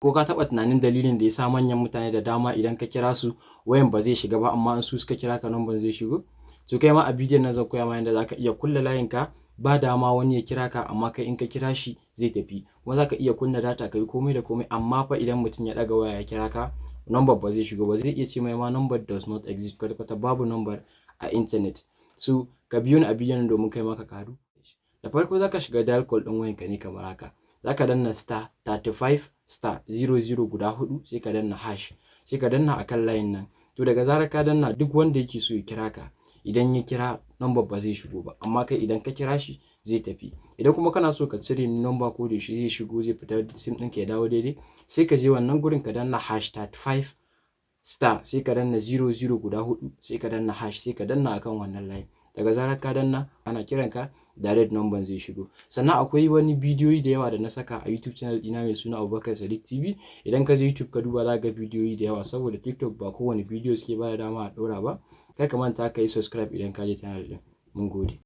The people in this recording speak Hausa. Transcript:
Ko ka taɓa tunanin dalilin da ya sa manyan mutane da dama idan ka kira su wayan ba zai shiga ba, amma in su suka kira ka number zai shigo? To, kai ma a bidiyon nan zan koya ma yadda zaka iya kulle layin ka, ba dama wani ya kira ka, amma kai in ka kira shi zai tafi. Kuma zaka iya kunna data, ka yi komai da komai, amma fa idan mutum ya ɗaga waya ya kira ka, number ba zai shigo ba. Zai iya ce mai ma "number does not exist", kwata kwata babu number a internet. So ka biyo ni a bidiyon domin kai ma ka karu. Da farko zaka shiga dial call ɗin wayanka ne kamar haka. Zaka danna *35*00 guda hudu, sai ka danna hash, sai ka danna akan layin nan. To, daga zarar ka danna, duk wanda yake so ya kira ka, idan ya kira, number ba zai shigo ba, amma kai idan ka kira shi zai tafi. Idan kuma kana so ka cire number ko da yaushe zai shigo, zai fita, sim ɗinka ya dawo daidai, sai ka je wannan gurin ka danna #35*, sai ka danna 00 guda hudu, sai ka danna hash, sai ka danna akan wannan layin. Daga zarar ka danna, ana kiran ka, direct number zai shigo. Sannan akwai wani bidiyoyi da yawa da na saka a YouTube channel ɗina mai suna Abubakar Sadiq TV. Idan ka je YouTube ka duba, za ka ga bidiyoyi da yawa, saboda TikTok ba kowane bidiyo suke bada dama a ɗora ba. Kar ka manta ka yi subscribe idan ka je channel ɗin. Mun gode.